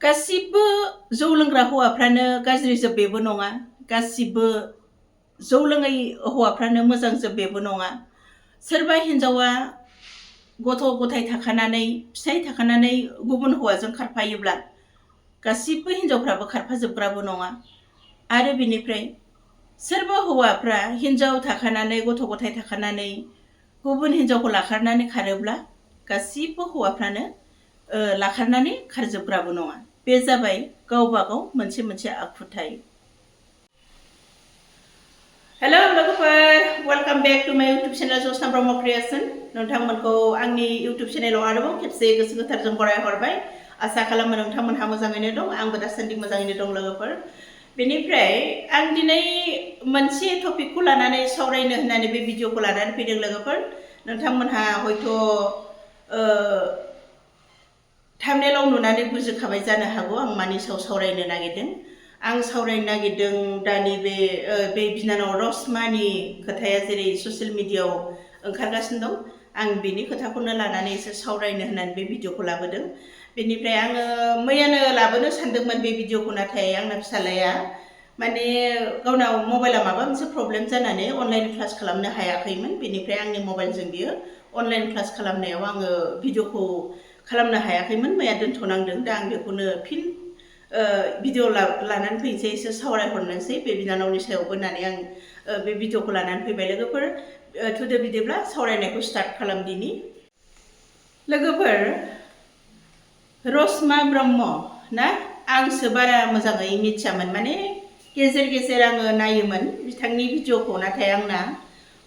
गासिबो जौ लोंग्रा हौवाफ्रानो गाज्रि जोब बेबो नङा। गासिबो जौ लोङै हौवाफ्रानो मोजां जोब बेबो नङा। सोरबा हिन्जावा गथ' गथाय थाखानानै फिसाय थाखानानै गुबुन हौवाजों खारफायोब्ला गासिबो हिन्जावफ्राबो खारफाजोबग्राबो नङा। आरो बिनिफ्राय सोरबा हौवाफ्रा हिन्जाव थाखानानै गथ' गथाय थाखानानै गुबुन हिन्जावखौ लाखारनानै खारोब्ला गासिबो हौवाफ्रानो लाखारनानै खारजोबग्राबो नङा। बे जाबाय गावबा गाव मोनसे मोनसे आखुथाय। हेलो लोगोफोर, वेलकाम बेक टु माय इउटुब चेनेल जसना ब्रह्म क्रिएशन। नोंथांमोनखौ आंनि इउटुब चेनेलाव आरोबाव खेबसे गोसो गोथारजों बरायहरबाय। आसा खालामो नोंथांमोनहा मोजाङैनो दं, आंबो दासान्दि मोजाङैनो दं लोगोफोर। बेनिफ्राय आं दिनै मोनसे टपिकखौ लानानै सावरायनो होननानै बे भिडिअखौ लानानै फैदों लोगोफोर। नोंथांमोनहा हयथ' थाम्बनेलाव नुनानै बुजिखाबाय जानो हागौ आं मानि सायाव सावरायनो नागिरदों। आं सावरायनो नागिरदों दानि बे बिनानाव रसमानि खोथाया जेरै ससियेल मिडियायाव ओंखारगासिनो दं। आं बिनि खोथाखौनो लानानै एसे सावरायनो होननानै बे भिडिअखौ लाबोदों। बेनिफ्राय आङो मैयानो लाबोनो सानदोंमोन बे भिडिअखौ, नाथाय आंना फिसालाया माने गावनाव मबाइला माबा मोनसे प्रब्लेम जानानै अनलाइन क्लास खालामनो हायाखैमोन। बेनिफ्राय आंनि मबाइलजों बियो अनलाइन क्लास खालामनायाव आङो भिडिअखौ खालामनो हायाखैमोन, मैया दोनथ'नांदों। दा आं बेखौनो फिन भिडिअ लानानै फैनोसै, एसे सावरायहरनोसै बे बिनानावनि सायावबो होननानै आं बे भिडिअखौ लानानै फैबाय लोगोफोर। थुदो बिदिब्ला सावरायनायखौ स्टार्ट खालामदिनि। लोगोफोर, रसमा ब्रह्म ना, आंसो बारा मोजाङै मिथियामोन, माने गेजेर गेजेर आङो नायोमोन बिथांनि भिडिअखौ, नाथाय आंना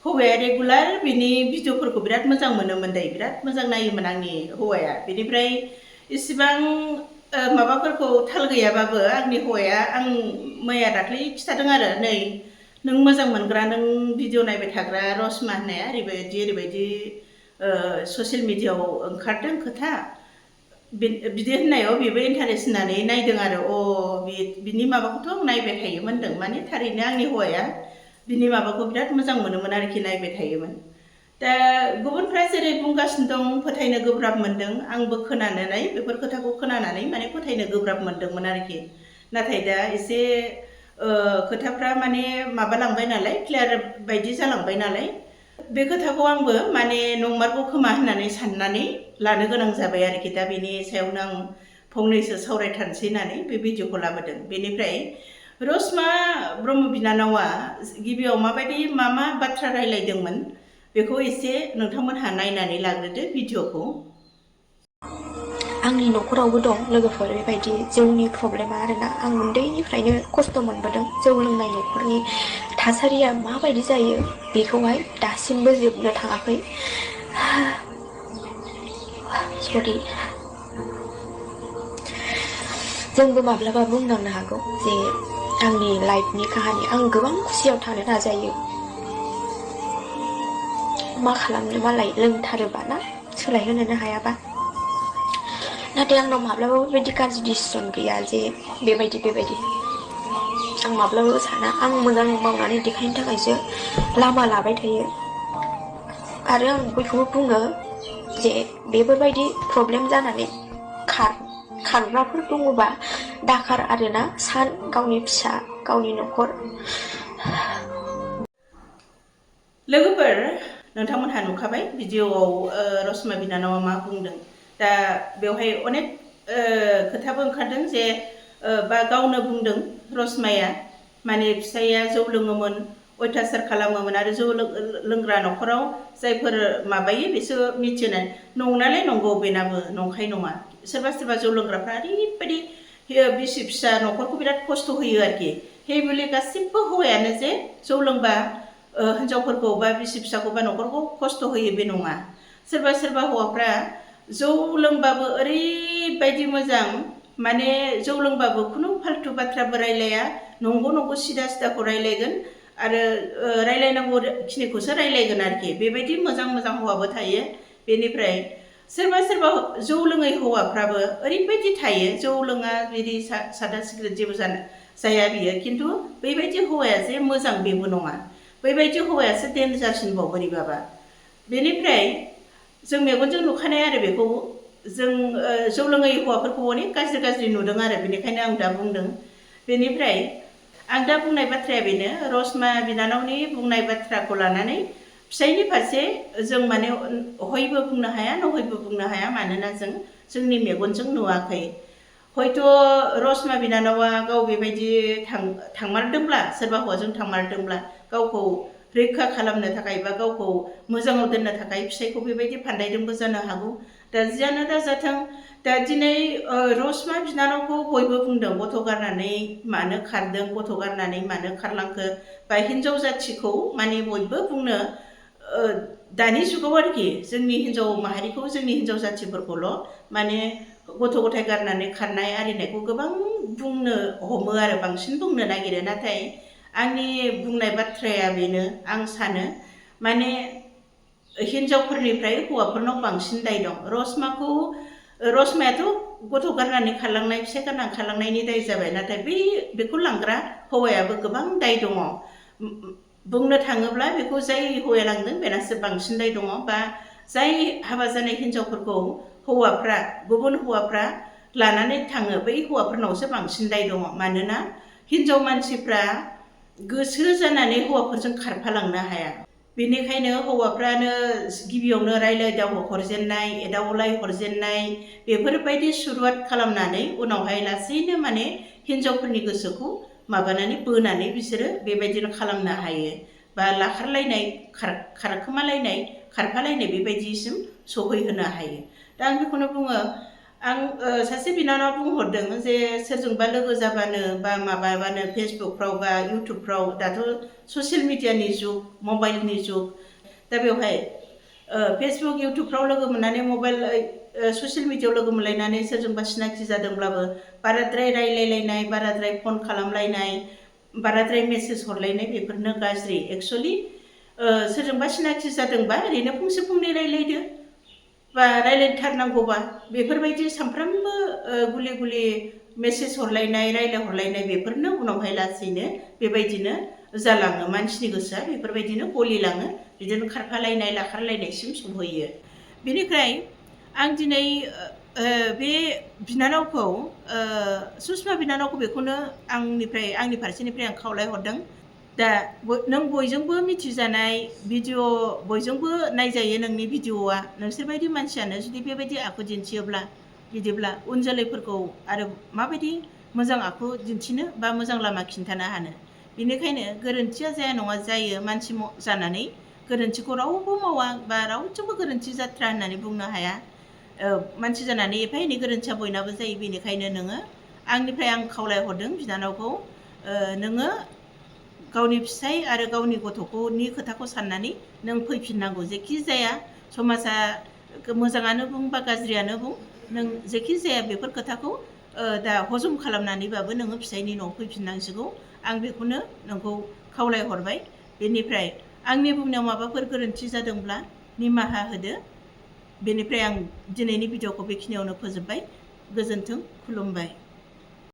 हौवाया रेगुलार बिनि भिडिअफोरखौ बिराद मोजां मोनोमोन दै, बिराद मोजां नायोमोन आंनि हौवाया। बेनिफ्राय इसिबां माबाफोरखौ थाल गैयाबाबो आंनि हौवाया, आं मैया दाख्लै खिथादों आरो, नै नों मोजां मोनग्रा, नों भिडिअ नायबाय थाग्रा रसमा होननाया ओरैबायदि ससियेल मिडियायाव ओंखारदों खोथा, बिदि होननायाव बेबो इन्टारेस्ट होननानै नायदों आरो। बिनि माबाखौथ' आं नायबाय थायोमोन होनदों, माने थारैनो आंनि हौवाया बिनि माबाखौ बिराद मोजां मोनोमोन आरोखि, नायबाय थायोमोन। दा गुबुनफ्रा जेरै बुंगासिनो दं फोथायनो गोब्राब मोनदों, आंबो खोनानानै बेफोर खोथाखौ खोनानानै माने फोथायनो गोब्राब मोनदोंमोन आरोखि। नाथाय दा एसे खोथाफ्रा माने माबालांबाय नालाय, क्लियार बायदि जालांबाय नालाय, बे खोथाखौ आंबो माने नंमारगौ खोमा होननानै साननानै लानो गोनां जाबाय आरोखि। दा बेनि सायावनो आं फंनैसो सावरायथारनोसै होननानै बे भिडिअखौ लाबोदों। बेनिफ्राय रसमा ब्रह्म बिनानावा गिबियाव माबायदि मा बाथ्रा रायलायदोंमोन बेखौ एसे नोंथांमोनहा नायनानै लाग्रोदो भिडिअखौ। आंनि न'खरावबो दं लोगोफोर बेबायदि जौनि प्रब्लेमा आरोना। आं उन्दैनिफ्रायनो खस्थ' मोनबोदों। जौ लोंनाय न'खरनि थासारिया माबायदि जायो बेखौहाय दासिमबो जोबनो थाङाखै। सरि, जोंबो माब्लाबा बुंनांनो हागौ जे आंनि लाइफनि काहानि, आं गोबां खुसियाव थानो नाजायो। मा खालामनो, मालाय लोंथारोबा ना, सोलायहोनोनो हायाबा। नाथाय आंनाव माब्लाबाबो बेबायदि गाज्रि डिसिसन गैया जे बेबायदि आं माब्लाबाबो साना। आं मोजां मावनानै देखायनो थाखायसो लामा लाबाय थायो। आरो आं बयखौबो बुङो जे बेफोरबायदि प्रब्लेम जानानै खारग्राफोर दङबा दाखार आरोना, सान गावनि फिसा, गावनि न'खर। लोगोफोर, नोंथांमोनहा नुखाबाय भिडिअआव रसमा बिनानावा मा बुंदों। दा बेवहाय अनेक खोथाबो ओंखारदों जे बा गावनो बुंदों रसमाया, माने फिसाइया जौ लोङोमोन, अयथासार खालामोमोन, आरो जौ लोंग्रा न'खराव जायफोर माबायो बिसोर मिथिनाय नंनायालाय नंगौ, बेनाबो नंखाय नङा। सोरबा सोरबा जौ लोंग्राफ्रा ओरैबायदि बिसि फिसा न'खरखौ बिराद खस्थ' होयो आरोखि। बले गासिबो हौवायानो जे जौ लोंबा हिन्जावफोरखौ बा बिसि फिसाखौ बा न'खरखौ खस्थ' होयो बे नङा। सोरबा सोरबा हौवाफ्रा जौ लोंबाबो ओरैबायदि मोजां, माने जौ लोंबाबो खुनु फाल्थु बाथ्राबो रायलाया, नंगौ सिदा सिदाखौ रायलायगोन, आरो रायलायनांगौ खिनिखौसो रायलायगोन आरोखि। बेबायदि मोजां हौवाबो थायो। बेनिफ्राय सोरबा जौ लोङै हौवाफ्राबो ओरैबायदि थायो, जौ लोङा, बिदि सादा सिगारेट जेबो जाया बियो, खिन्थु बैबायदि हौवाया जे मोजां बेबो नङा। बैबायदि हौवायासो डेन्जारसिनबाव बोरैबाबा। बेनिफ्राय जों मेगनजों नुखानाय आरो बेखौ, जों जौ लोङै हौवाफोरखौ अनेक गाज्रि नुदों आरो बेनिखायनो आं दा बुंदों। बेनिफ्राय आं दा बुंनाय बाथ्राया बेनो, रसमा बिनानावनि बुंनाय बाथ्राखौ लानानै फिसायनि फारसे जों माने हयबो बुंनो हाया नहयबो बुंनो हाया, मानोना जों जोंनि मेगनजों नुवाखै। हयथ' रसमा बिनानावा गाव बेबायदि थांमारदोंब्ला, सोरबा हौवाजों थांमारदोंब्ला गावखौ रैखा खालामनो थाखाय बा गावखौ मोजाङाव दोननो थाखाय फिसायखौ बेबायदि फान्दायदोंबो जानो हागौ। दा जियानो दा जाथों, दा दिनै रसमा बिनानावखौ बयबो बुंदों गथ' गारनानै मानो खारदों, गथ' गारनानै मानो खारलांखो, बा हिनजाव जाथिखौ माने बयबो बुंनो दानि जुगाव आरोखि जोंनि हिनजाव माहारिखौ, जोंनि हिनजाव जाथिफोरखौल' माने गथ' गथाय गारनानै खारनाय आरिनायखौ गोबां बुंनो हमो आरो बांसिन बुंनो नागिरो। नाथाय आंनि बुंनाय बाथ्राया बेनो, आं सानो माने हिनजावफोरनिफ्राय हौवाफोरनाव बांसिन दाय दं। रसमायाथ' गथ' गारनानै खारलांनाय, फिसाय गारनानै खारलांनायनि दाय जाबाय, नाथाय बेखौ लांग्रा हौवायाबो गोबां दाय दङ। बुंनो थाङोब्ला बेखौ जाय हौवाया लांदों बेनासो बांसिन दाय दङ, बा जाय हाबा जानाय हिनजावफोरखौ गुबुन हौवाफ्रा लानानै थाङो बै हौवाफोरनावसो बांसिन दाय दङ। मानोना हिनजाव मानसिफ्रा गोसो जानानै हौवाफोरजों खारफालांनो हाया। बेनिखायनो हौवाफ्रानो गिबियावनो रायलायदाव हरजेननाय, एदावलाय हरजेननाय, बेफोरबायदि सुरुवात खालामनानै उनावहाय लासैनो माने हिनजावफोरनि गोसोखौ माबानानै बोनानै बिसोरो बेबायदिनो खालामनो हायो, बा लाखारलायनाय, खारखोमालायनाय, खारफालायनाय बेबायदिसिम सहैहोनो हायो। दा आं बेखौनो बुङो, आं सासे बिनानावा बुंहरदों जे सोरजोंबा लोगो जाबानो बा माबाबानो फेसबुकफ्राव बा इउटुबफ्राव, दाथ' ससियेल मिडियानि जुग, मबाइलनि जुग, दा बेवहाय फेसबुक इउटुबफ्राव लोगो मोननानै ससियेल मिडियायाव लोगो मोनलायनानै सोरजोंबा सिनाखि जादोंब्लाबो बाराद्राय रायलायलायनाय, बाराद्राय फन खालामलायनाय, बाराद्राय मेसेज हरलायनाय बेफोरनो गाज्रि। एक्सुवेलि सोरजोंबा सिनाखि जादोंबा ओरैनो फंसे फंनै रायलायदो, बा रायलायथारनांगौबा बेफोरबायदि सानफ्रामबो गुलि गुलि मेसेज हरलायनाय, रायलायहरलायनाय बेफोरनो उनावहाय लासैनो बेबायदिनो जालाङो। मानसिनि गोसोआ बेफोरबायदिनो गलिलाङो, बिदिनो खारफालायनाय, लाखारलायनायसिम सहैयो। बेनिफ्राय आं दिनै बे बिनानावखौ, सुषमा बिनानावखौ बेखौनो आंनि फारसेनिफ्राय आं खावलायहरदों। दा नों बयजोंबो मिथिजानाय भिडिअ, बयजोंबो नायजायो नोंनि भिडिअआ, नोंसोरबायदि मानसियानो जुदि बेबायदि आखु दिन्थियोब्ला, बिदिब्ला उन जोलैफोरखौ आरो माबायदि मोजां आखु दिन्थिनो बा मोजां लामा खिन्थानो हानो। बेनिखायनो गोरोन्थिया जाया नङा जायो, मानसि जानानै गोरोन्थिखौ रावबो मावा, बा रावजोंबो गोरोन्थि जाथ्रा होननानै बुंनो हाया। मानसि जानानै एफा एनै गोरोन्थिया बयनाबो जायो। बेनिखायनो नोङो, आंनिफ्राय आं खावलायहरदों बिनानावखौ, नोङो गावनि फिसाय आरो गावनि गथ'नि खोथाखौ साननानै नों फैफिननांगौ। जेखि जाया समाजा मोजाङानो बुं बा गाज्रियानो बुं, नों जेखि जाया बेफोर खोथाखौ दा हजम खालामनानैबाबो नोङो फिसायनि न'आव फैफिननांसिगौ। आं बेखौनो नोंखौ खावलायहरबाय। बेनिफ्राय आंनि बुंनायाव माबाफोर गोरोन्थि जादोंब्ला निमाहा होदो। बेनिफ्राय आं दिनैनि भिडिअखौ बेखिनियावनो फोजोबबाय। गोजोन्थों, खुलुमबाय।